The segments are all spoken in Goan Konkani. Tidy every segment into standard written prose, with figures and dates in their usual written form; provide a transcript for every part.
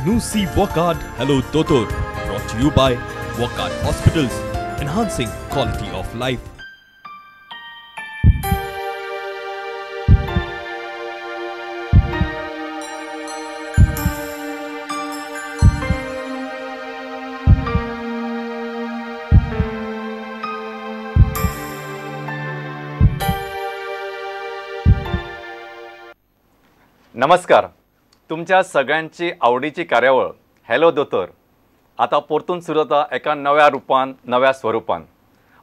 Nusi Wockhardt Hello Dotor, brought to you by Wockhardt Hospitals, enhancing quality of life. नमस्कार. तुमच्या सगळ्यांची आवडीची कार्यावळ हॅलो दोतोर आता परतून सुरू जाता एका नव्या रुपान, नव्या स्वरुपान.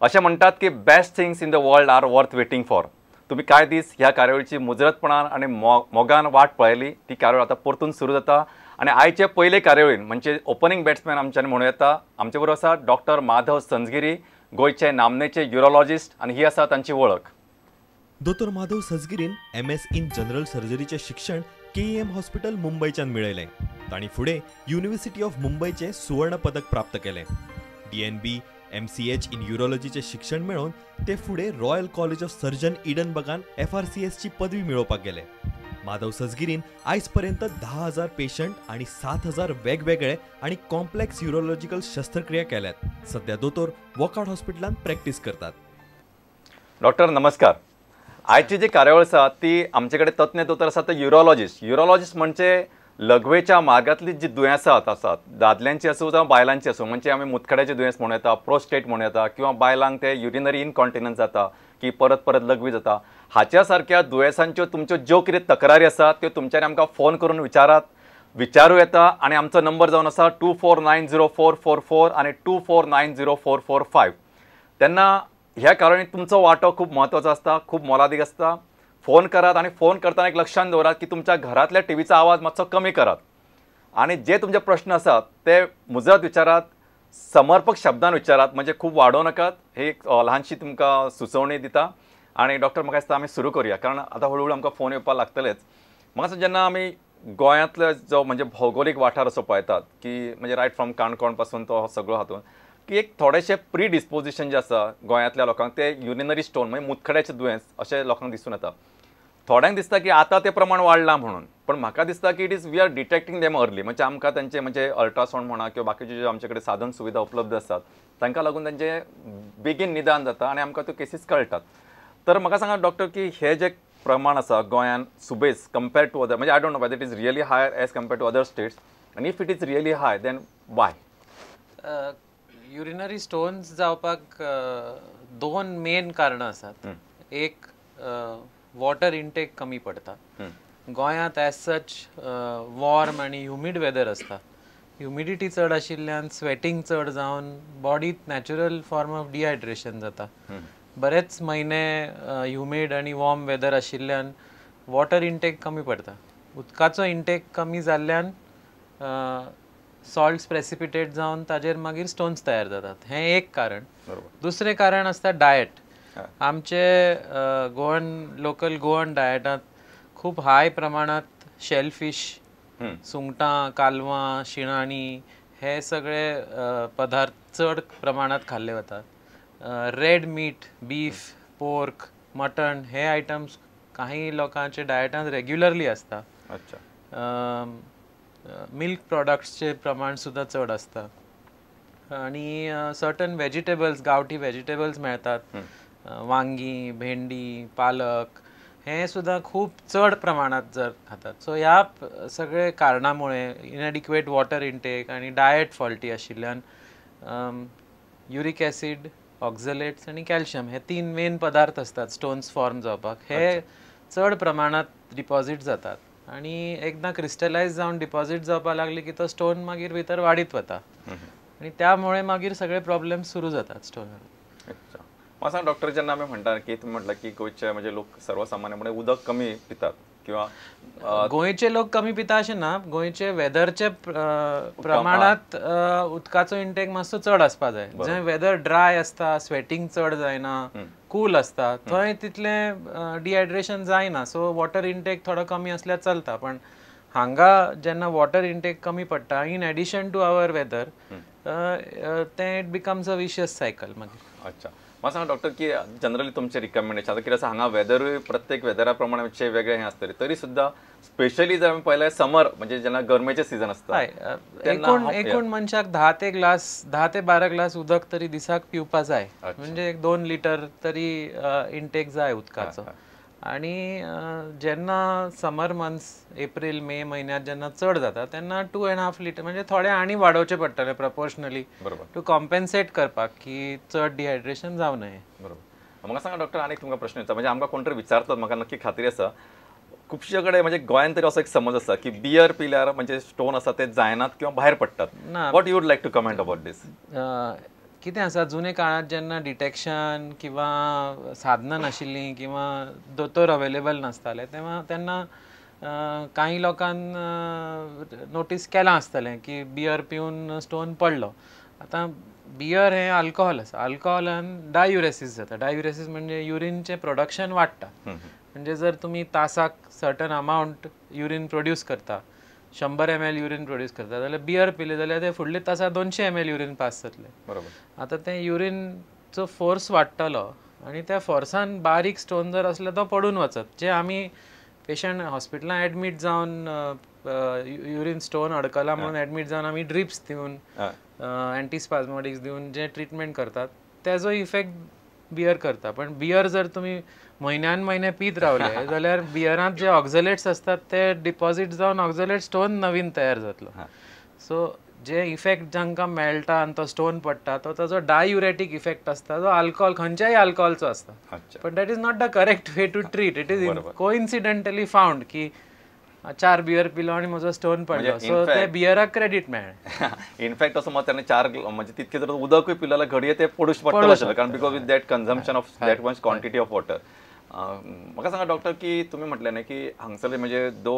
अशें म्हणटात की best things in the world are worth waiting for. तुमी कांय दीस ह्या कार्यावळीची मुजरतपणान आनी मोगान वाट पळयली, ती कार्यावळ आतां परतून सुरू जाता. आनी आयचे पयले कार्यावळीन म्हणजे ओपनींग बॅट्समॅन आमच्यान म्हणूं येता, आमचे बरोबर आसा डॉक्टर माधव संजगिरी, गोंयचे नामनेचे युरोलॉजिस्ट, आनी ही आसा तांची वळख. दोतोर माधव सजगिरीन MS in general सर्जरीचें शिक्षण KEM hospital मुंबयच्यान मेळयलें. तांणी फुडें युनिव्हर्सिटी ऑफ मुंबयचें सुवर्ण पदक प्राप्त केलें. DNB MCH in युरोलॉजीचें शिक्षण मेळोवन ते फुडें रॉयल कॉलेज ऑफ सर्जन इडनबर्गान FRCS ची पदवी मेळोवपाक गेले. माधव सजगिरीन आयज पर्यंत 10,000 पेशंट आनी 7,000 वेगवेगळे आनी कॉम्प्लेक्स युरोलॉजिकल शस्त्रक्रिया केल्यात. सध्या दोतोर वॉकहार्ट हॉस्पिटलांत प्रॅक्टीस करतात. डॉक्टर नमस्कार. आयची जी कार्यावळ आसा ती आमचे कडेन तज्ञ दोतोर आसा ते युरोलॉजिस्ट. युरोलॉजिस्ट म्हणजे लघवेच्या मार्गांतली जी दुयेंसां आसात, दादल्यांची आसूं जावं बायलांची आसूं, म्हणजे आमी मुतखड्याचें दुयेंस म्हणूं येता, प्रोस्टेट म्हणूं येता, किंवा बायलांक ते युरिनरी इनकॉन्टिनन्स जाता की परत परत लघवी जाता, हाच्या सारक्या दुयेंसांच्यो तुमच्यो ज्यो कितें तक्रारी आसा त्यो तुमच्यांनी आमकां फोन करून विचारात, विचारूं येता. आनी आमचो नंबर जावन आसा 2490444 आनी 2490445. तेन्ना ह्या कारणान तुमचो वांटो खूब म्हत्वाचो आसता, खूब मोलादीक आसता. फोन करात आनी फोन करतना एक लक्षांत दवरात की तुमच्या घरांतल्या टिवीचो आवाज मातसो कमी करात आनी जे तुमचे प्रश्न आसात ते मुजरत विचारात, समर्पक शब्दान विचारात, म्हणजे खूब वाडोवं नाकात. ही एक ल्हानशी तुमकां सुचोवणी दिता. आनी डॉक्टर म्हाका दिसता आमी सुरू करुया, कारण आतां हळू हळू आमकां फोन येवपाक लागतलेच. म्हाका दिसता जेन्ना आमी गोंयांतलो जो म्हणजे भौगोलीक वाठार असो पळयतात की म्हणजे रायट फ्रॉम काणकोण पासून तो सगळो हातून की एक थोडेशें प्रिडिस्पोजिशन जें आसा गोंयांतल्या लोकांक, ते युरिनरी स्टोन म्हणजे मुतखड्याचें दुयेंस अशें लोकांक दिसून येता. थोड्यांक दिसता की आतां तें प्रमाण वाडलां म्हणून, पण म्हाका दिसता की it is we are detecting them early. म्हणजे आमकां तांचे म्हणजे अल्ट्रासावंड म्हणा किंवा बाकीचे ज्यो आमचे कडेन साधन सुविधा उपलब्ध आसात तांकां लागून तांचें बेगीन निदान जाता आनी आमकां त्यो केसीस कळटात. तर म्हाका सांगा डॉक्टर की हे जे प्रमाण आसा गोंयान सुबेज कम्पेर्ड टू अदर, म्हणजे I don't know whether it is really higher as compared to other states, आनी if it is really high then why? Urinary stones जावपाक दोन मेन कारणां आसात. एक, वॉटर इंटेक कमी पडटा. गोंयांत एज सच वॉर्म आनी ह्युमीड वेदर आसता. ह्युमिडिटी चड आशिल्ल्यान स्वेटिंग चड जावन बॉडीत नॅचरल फॉर्म ऑफ डिहायड्रेशन जाता. बरेच म्हयने ह्युमीड आनी वॉर्म वेदर आशिल्ल्यान वॉटर इंटेक कमी पडटा. उदकाचो इंटेक कमी जाल्ल्यान सॉल्ट्स प्रेसिपिटेट जावन ताजेर मागीर स्टोन्स तयार जातात. हें एक कारण. दुसरें कारण आसता डायट. आमचे गोवन लोकल गोवन डायटांत खूब हाय प्रमाणांत शेलफीश, सुंगटां, कालवां, शिणाणी हे सगळे पदार्थ चड प्रमाणांत खाल्ले वतात. Red meat, beef, pork, mutton हे आयटम्स काही लोकांचे डायटांत रेग्युलरली आसता. मिल्क प्रॉडक्ट्सचे प्रमाण सुद्दां चड आसता. आनी सर्टन वेजिटेबल्स, गांवठी वेजिटेबल्स मेळटात, वांगी, भेंडी, पालक हे सुद्दां खूब चड प्रमाणांत जर खातात. सो ह्या सगळे कारणामुळे इनएडिक्वेट वॉटर इंटेक आनी डायट फॉल्टी आशिल्ल्यान युरीक ॲसिड, ऑक्झलेट्स आनी कॅल्शियम हे तीन मेन पदार्थ आसतात स्टोन्स फॉर्म जावपाक. हे चड प्रमाणांत डिपॉझीट जातात आनी एकदां क्रिस्टलायज जावन डिपॉझीट जावपाक लागली की तो स्टोन मागीर भितर वाडीत वता आनी त्यामुळे मागीर सगळे प्रॉब्लेम्स सुरू जातात स्टोनार. अच्छा. म्हाका सांग डॉक्टर, जेन्ना आमी म्हणटा की तुमी म्हटलां की गोंयचे म्हणजे लोक सर्वसामान्यपणे उदक कमी पितात किंवा गोंयचे लोक कमी पिता अशें ना, गोंयचे वेदरचे प्रमाणांत उदकाचो इंटेक मातसो चड आसपा जाय. जंय वेदर ड्राय आसता, स्वेटिंग चड जायना, कूल आसता, थंय तितलें डिहायड्रेशन जायना. सो वॉटर इंटेक थोडो कमी आसल्यार चलता. पण हांगा जेन्ना वॉटर इंटेक कमी पडटा in addition to our weather, तें it becomes a vicious cycle मागीर. अच्छा. म्हाका सांगा डॉक्टर की जनरली तुमचें रिकमेंडेशन आतां कितें आसा हांगा वेदरूय प्रत्येक वेदरा प्रमाणे मातशें वेगळें हें आसतलें तरी सुद्दां स्पेशली जर आमी पळयल्यार समर म्हणजे जेन्ना गरमेचें सिजन आसता हय एकूण मनशाक 10 ते 12 ग्लास उदक तरी दिसाक पिवपा जाय, म्हणजे एक 2 लिटर तरी इंटेक जाय उदकाचो. आणि जेन्ना समर मंथ्स एप्रिल मे म्हयन्यात जेन्ना चड जाता तेन्ना 2.5 लिटर म्हणजे थोडे आनी वाडोवचे पडटले प्रपोर्शनली टू कॉम्पेन्सेट करपाक की चड डिहायड्रेशन जावं नये. बरोबर. म्हाका सांगा डॉक्टर आनी एक तुमकां प्रश्न विचारता, म्हणजे आमकां कोण तरी विचारतात, म्हाका नक्की खात्री आसा खुबशे कडेन म्हणजे गोंयांत तरी असो एक समज आसा की बियर पिल्यार म्हणजे स्टोन आसा ते जायनात किंवा भायर पडटात. What you would like to comment about this? कितें आसा जुने काळांत जेन्ना डिटेक्शन किंवा साधनां नाशिल्लीं किंवा दोतोर अवेलेबल नासताले तेन्ना तेन्ना कांय लोकांक नोटीस केलां आसतलें की बियर पिवन स्टोन पडलो. आतां बियर हें अल्कोहोल आसा, अल्कोहोलान डायुरेसीस जाता. डायुरेसीस म्हणजे युरिनचें प्रोडक्शन वाडटा, म्हणजे जर तुमी तासाक सर्टन अमावंट युरीन प्रोड्यूस करता, 100 ml urine produce करता जाल्यार बियर पिले जाल्यार ते फुडले तासाक 200 ml urine पास जातले. बरोबर. आतां तें युरिनचो फोर्स वाडटलो आनी त्या फोर्सान बारीक स्टोन जर आसले तो पडून वचत. जे आमी पेशंट हॉस्पिटलान एडमीट जावन युरीन स्टोन अडकला म्हणून एडमीट जावन आमी ड्रिप्स दिवन अँटीस्पाझमॉडिक्स दिवन जे ट्रिटमेंट करतात तेजो इफेक्ट बियर करता. पण बियर जर तुमी म्हयन्यान म्हयने पीत रावले जाल्यार बियरांत जे ऑक्झलेट्स असतात ते डिपॉझिट जावन ऑक्झलेट स्टोन नवीन तयार जातलो. सो जे इफेक्ट जांकां मेळटा आनी तो स्टोन पडटा तो ताजो डायुरेटीक इफेक्ट आसता, जो अल्कोहोल खंयच्याय अल्कोहोलचो आसता. पण that is not the correct way to treat. It is coincidentally found की 4 बियर पिलो आनी म्हजो स्टोन पडलो, सो ते बियराक क्रेडीट मेळ्ळें. इनफॅक्ट असो मत ताणें 4 म्हणजे तितकें जर उदकूय पिलें जाल्यार घडये ते पडूंक पडटलें, कारण because with that consumption of that much quantity of water. म्हाका सांगा डॉक्टर की तुमी म्हटलें न्ही की हांगसरले म्हणजे दो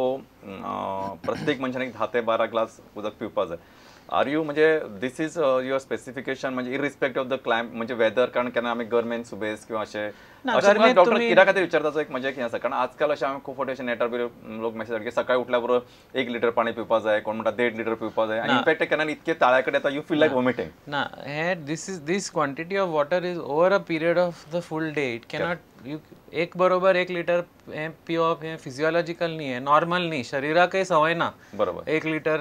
प्रत्येक मनशान एक 10 ते 12 ग्लास उदक पिवपाक जाय. Are you म्हणजे this is your specification म्हणजे इरिस्पेक्टिव्ह ऑफ the क्लायम म्हणजे वेदर, कारण केन्ना आमी गरमेन सुबेस किंवा अशें अशें डॉक्टर कित्या खातीर विचारता एक म्हणजे कितें आसा, कारण आजकाल अशें हांवें खूब फावटी अशें नेटार बी लोक मेसेज की सकाळी उठल्या बरोबर 1 लिटर पाणी पिवपाक जाय, कोण म्हणटा 1.5 लिटर पिवपाक जाय, आनी इनफॅक्ट केन्ना इतके ताळ्या कडेन येता you feel like vomiting. ना, हे this is this quantity of water is over a period of the full day. It cannot you एक बरोबर 1 लिटर हें पिवप हें फिजियोलॉजिकल न्ही, हें नॉर्मल न्ही, शरिराकय संवय ना. बरोबर. 1 लिटर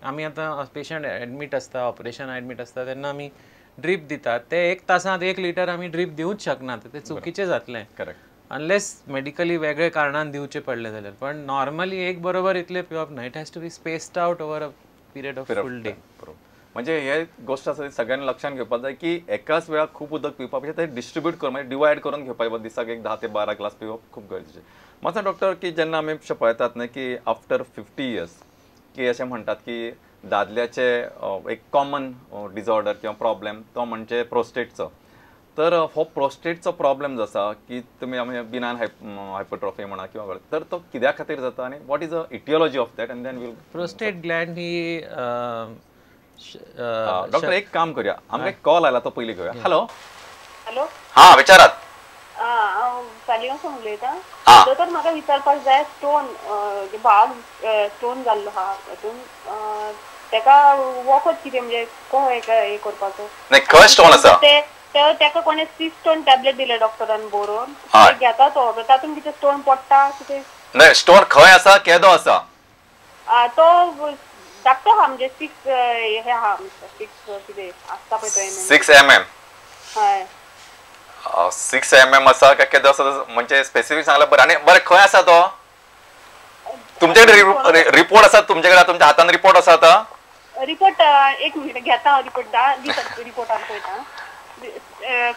आमी आतां पेशंट एडमीट आसता, ऑपरेशन एडमीट आसता तेन्ना आमी ड्रीप दितात, ते 1 तासांत 1 लिटर आमी ड्रीप दिवूच शकनात, ते चुकीचें जातलें. करेक्ट. अनलेस मेडिकली वेगळे कारणान दिवचें पडलें जाल्यार, पण नॉर्मली एक बरोबर इतलें पिवप ना. It has to be spaced out over a period of full day. बरोबर. म्हणजे हे गोष्ट आसा ती सगळ्यांनी लक्षात घेवपाक जाय की एकाच वेळार खूब उदक पिवपा पेक्षा ते डिस्ट्रीब्यूट करून म्हणजे डिवायड करून घेवपाक जाय. दिसाक एक 10 ते 12 ग्लास पिवप खूब गरजेचें. म्हाका डॉक्टर की जेन्ना आमी पळयतात न्ही की आफ्टर 50 इयर्स की अशें म्हणटात की दादल्याचे एक कॉमन डिसऑर्डर किंवा प्रॉब्लेम तो म्हणजे प्रोस्टेटचो. तर हो प्रोस्टेटचो प्रॉब्लेम जो आसा की तुमी आमी बिनान हायपरट्रॉफी म्हणा किंवा, तर तो कित्या खातीर जाता आनी what is the aetiology of that and then we'll prostate gland he doctor एक काम करूया, आमकां एक कॉल आयला तो पयलीं घेवया. हॅलो. हॅलो. हां विचारात. हांव सालियांसून उलयतां. दोतोर म्हाका विचारपाक जाय, स्टोन भाग स्टोन जाल्लो आहा हातून तेका वखद कितें म्हणजे कसो हें करपाचो? नाही खंय स्टोन आसा तेका कोणें सिस्टोन टॅबलेट दिले डॉक्टरान बरोवन, घेता तो, तातूंत कितें स्टोन पडटा कितें? नाही स्टोन खंय आसा, केदो आसा? तो धाकटो आहा, म्हणजे 6 हे आहा, 6 कितें आसता पळय तो 6 mm. हय 6 mm आसा काय केदो आसा म्हणजे स्पेसिफीक सांगल्यार बरें. आनी बरें खंय आसा तो? तुमचे कडेन रिपोर्ट आसा? तुमचे कडेन तुमच्या हातान रिपोर्ट आसा आतां? रिपोर्ट एक मिनिट घेता हांव रिपोर्ट, दिता रिपोर्ट हाडून पळयता.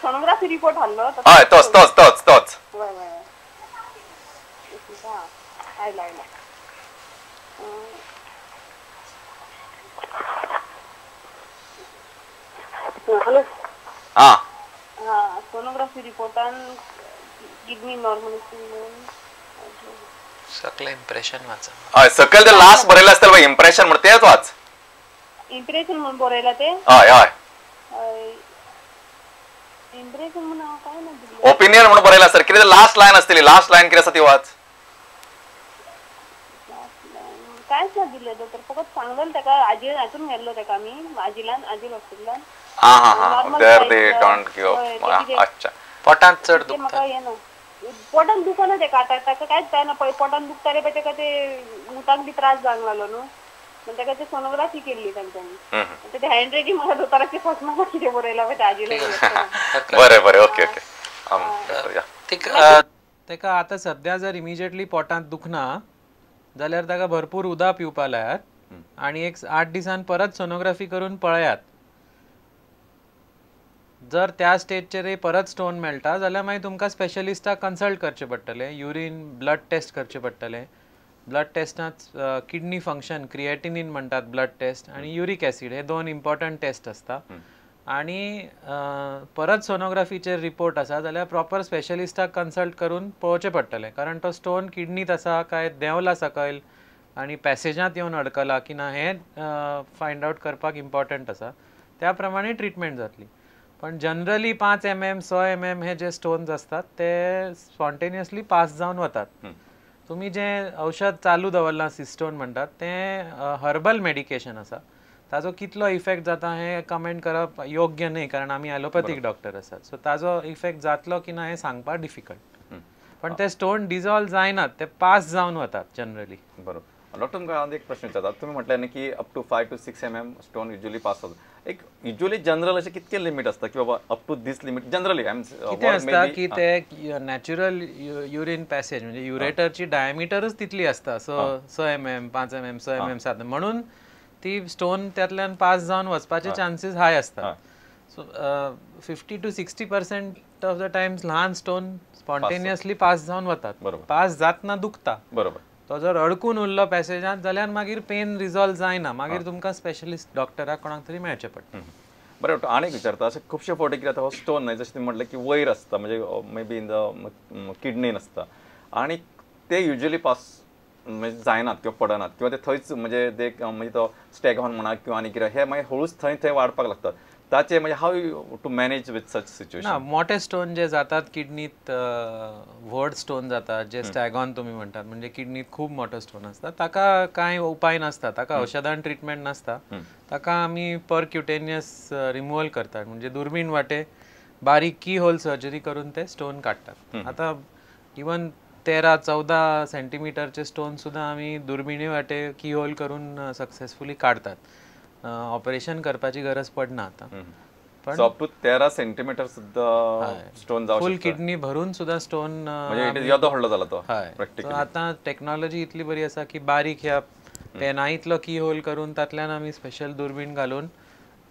सोनोग्राफी रिपोर्ट हाडलो. हय तोच तोच तोच तोच. हय हय आयलो आयलो. हॅलो. हां हां सोनोग्राफी रिपोर्टान किडनी नॉर्मल सकले इम्प्रेशन वाचा. हय सकयल ते लास्ट बरयलें आसतलें पळय इम्प्रेशन म्हण तेच वाच. इम्प्रेशन म्हणून बरयलां तें? हय हय. इम्प्रेशन म्हणून हांव काय ना दिलें. ओपिनियन म्हणून बरयलां सर, कितें लास्ट लायन आसतली, लास्ट लायन कितें आसा ती वाच. कांयच ना दिलें दोतोर, फकत सांगलें ताका आजी हातून व्हेल्लो ताका आमी आजिलान, आजील हॉस्पिटलान. आं हां, there they don't give up. अच्छा, पोटांत चड दुखता? म्हाका हें ना, पोटान दुखना ताका आतां, ताका कांयच जायना. पळय पोटान दुखता रे पळय ताका ते मुताक बी त्रास जावंक लागलो न्हू, म्हण ताका ते सोनोग्राफी केल्ली तांच्यांनी. ते हँड रायटींग म्हाका दोतोराचें फसना कितें बरयलां पळय ते आजीला. बरें बरें, ओके ओके. ताका आतां सद्या जर इमिजिएटली पोटांत दुखना जाल्यार ताका भरपूर उदक पिवपा लायात आनी एक 8 दिसान परत सोनोग्राफी करून पळयात. जर त्या स्टेजचेरय परत स्टोन मेळटा जाल्यार मागीर तुमकां स्पेशलिस्टाक कन्सल्ट करचें पडटलें, युरीन ब्लड टेस्ट करचें पडटलें. ब्लड टेस्टांत किडनी फंक्शन, क्रिएटिनीन म्हणटात ब्लड टेस्ट, आनी युरीक एसीड हे 2 इम्पॉर्टंट टेस्ट आसता. आनी परत सोनोग्राफीचेर रिपोर्ट आसा जाल्यार प्रॉपर स्पेशलिस्टाक कन्सल्ट करून पळोवचें पडटलें, कारण तो स्टोन किडनीत आसा काय देंवला सकयल आनी पॅसेजांत येवन अडकला की ना हें फायंड आवट करपाक इम्पॉर्टंट आसा. त्या प्रमाणे ट्रिटमेंट जातली. पण जनरली 5 mm 6 mm हे जे स्टोन्स आसतात ते स्पॉन्टेनियसली पास जावन वतात. तुमी जें औषध चालू दवरलां सिस्टोन म्हणटात तें हर्बल मेडिकेशन आसा, ताजो कितलो इफेक्ट जाता हें कमेंट करप योग्य न्हय, कारण आमी एलोपॅथीक डॉक्टर आसात. सो ताजो इफेक्ट जातलो की ना हें सांगपाक डिफिकल्ट, पण ते स्टोन डिजॉल्व जायनात, ते पास जावन वतात जनरली. बरोबर. डॉक्टर तुमकां एक प्रश्न विचारता, तुमी म्हटलें न्ही की up to 5 to 6 mm stone usually pass जाता. एक युजली जनरल अशें कितकें लिमीट आसता की बाबा up to this limit generally कितें आसता की ते नॅचरल युरीन पॅसेज म्हणजे युरेटरची डायमिटरूच तितली आसता, 6 mm 5 mm 6 mm 7, म्हणून ती स्टोन त्यातल्यान पास जावन वचपाचे चान्सीस हाय आसता. So 50 to 60% of the times ल्हान स्टोन स्पॉन्टेनियसली पास जावन वतात. पास जातना दुखता, बरोबर. तो जर अडकून उरलो पॅसेजांत जाल्यार मागीर पेन रिजॉल्व जायना, मागीर तुमकां स्पेशलिस्ट डॉक्टराक कोणाक तरी मेळचें पडटा. बरें डॉक्टर, आनी एक विचारता, अशें खुबशे फावटी कितें जाता, हो स्टोन न्हय जशें तुमी म्हटलें की वयर आसता, म्हणजे may be in the किडनीन आसता आनी ते युजली पास म्हणजे जायनात किंवा पडनात किंवा ते थंयच म्हणजे ते म्हणजे तो स्टॅगॉन म्हणा किंवा आनी कितें हे मागीर हळूच थंय थंय वाडपाक लागतात. ताचे म्हणजे how to manage with such situation? ना, मोठे स्टोन जे जातात किडनीत, व्हड स्टोन जातात जे स्टॅगॉन तुमी म्हणटात, म्हणजे किडनीत खूब मोठो स्टोन आसता, ताका कांय उपाय नासता, ताका औषधान ट्रिटमेंट नासता, ताका आमी परक्युटेनियस रिमुवल करतात, म्हणजे दुर्बीण वाटे बारीक की होल सर्जरी करून ते स्टोन काडटात. आतां इवन 13-14 सेंटीमिटरचे स्टोन सुद्दां आमी दुर्बिणी वाटे की होल करून सक्सेसफुली काडतात, ऑपरेशन करपाची गरज पडना आतां. पण अप टू 13 सेंटीमीटर सुद्दां स्टोन जावं फुल किडनी भरून सुद्दां स्टोन, म्हणजे येदो व्हडलो जाला तो. हय, आतां टॅक्नॉलॉजी इतली बरी आसा की बारीक ह्या पेना इतलो की होल करून तातल्यान आमी स्पेशल दुर्बीण घालून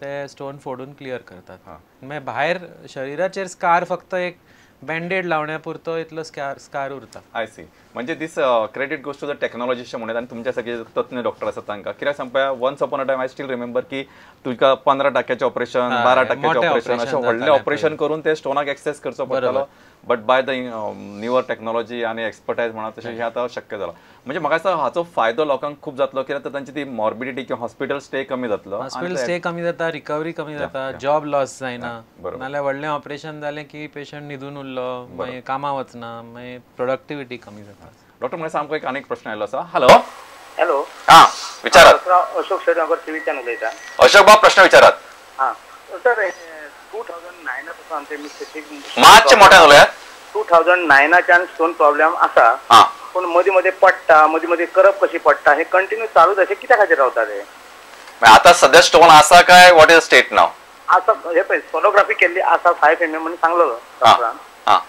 ते स्टोन फोडून क्लियर करतात. मागीर भायर शरिराचेर स्कार फक्त एक बँडेड लावण्या पुरतो इतलो स्कार उरता. आय सी, म्हणजे this credit goes to the technology अशें म्हणून आनी तुमच्या सारके तज्ञ डॉक्टर आसात तांकां. कित्याक सांगपा, once upon a time I still remember की तुका 15 टाक्याचें ऑपरेशन, 12 टाक्याचें ऑपरेशन, अशें व्हडलें ऑपरेशन करून ते स्टोनाक एक्सेस करचो पडटालो. But by the newer technology आनी एक्सपर्टायज म्हणा तशें हें आतां शक्य जालां. म्हणजे म्हाका दिसता हाचो फायदो लोकांक खूब जातलो, कित्याक तर तांची ती मॉर्बिडिटी किंवा हॉस्पिटल स्टे कमी जातलो, हॉस्पिटल स्टे कमी जाता, रिकवरी कमी जाता, जॉब लॉस जायना. नाल्यार व्हडलें ऑपरेशन जालें की पेशंट न्हिदून उरलो, मागीर कामां वचना, मागीर प्रोडक्टिविटी कमी जाता. डॉक्टर म्हाका सामको एक आनीक प्रश्न आयलो आसा. हॅलो. हॅलो, हां विचारात. अशोक शेटगांवकर सिवीच्यान उलयता. अशोक बाब प्रश्न विचारात. हां सर, 2009 पासून आमचे मिसेसीक मातशें मोठ्यान उलयात. 2009च्यान स्टोन प्रॉब्लेम आसा, पूण मदीं मदीं पडटा, मदीं मदीं करप कशी पडटा, हे कंटिन्यू चालूच अशें कित्या खातीर रावता ते? आतां सद्या स्टोन आसा काय what is state नाव? आसा, हे पळय सोनोग्राफी केल्ली आसा 5 mm म्हणून सांगलो डॉक्टरान,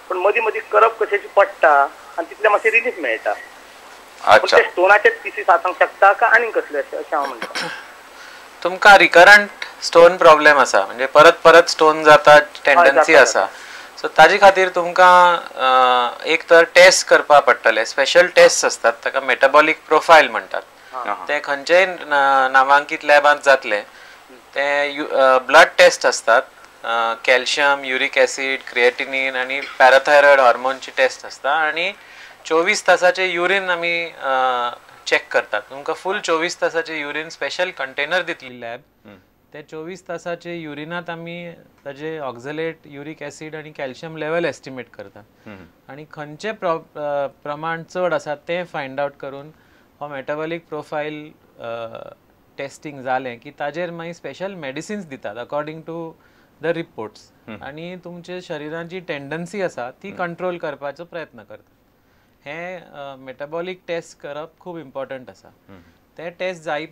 पूण मदीं मदीं करप कशी पडटा आनी तितलें मातशें रिलीफ मेळटा. अच्छा, ते स्टोनाचे पिसीस आसूंक शकता काय आनीक कसले अशें हांव म्हणटा. तुमकां रिकरंट स्टोन प्रॉब्लेम आसा, म्हणजे परत परत स्टोन जाता टेंडन्सी आसा, सो ताजे खातीर तुमकां एक तर टेस्ट करपा पडटले. स्पेशल टेस्ट आसतात, ताका मेटाबॉलीक प्रोफायल म्हणटात, ते खंयचेय नामांकीत लॅबांत जातले. ते ब्लड टेस्ट आसतात, कॅल्शियम, युरीक एसीड, क्रिएटिनीन आनी पॅराथायरॉयड हॉर्मोनची टेस्ट आसता, आनी 24 तासाचे युरीन आमी चॅक करतात. तुमकां फूल 24 तासाचे युरीन स्पेशल कंटेनर दितली लॅब, ते 24 तासाचे युरिनात आमी ताजे ऑक्झलेट, युरीक एसीड आनी कॅल्शियम लेवल एस्टिमेट करतात, आनी खंयचे प्रमाण चड आसा तें फायंड आवट करून हो मेटाबॉलीक प्रोफायल टेस्टिंग जालें की ताजेर मागीर स्पेशल मेडिसिन्स दितात अकॉर्डिंग टू the reports आनी तुमचे शरिरान जी टेंडन्सी आसा ती कंट्रोल करपाचो प्रयत्न करतात. हें मेटाबॉलीक टेस्ट करप खूब इम्पॉर्टंट आसा. ते टेस्ट जाय.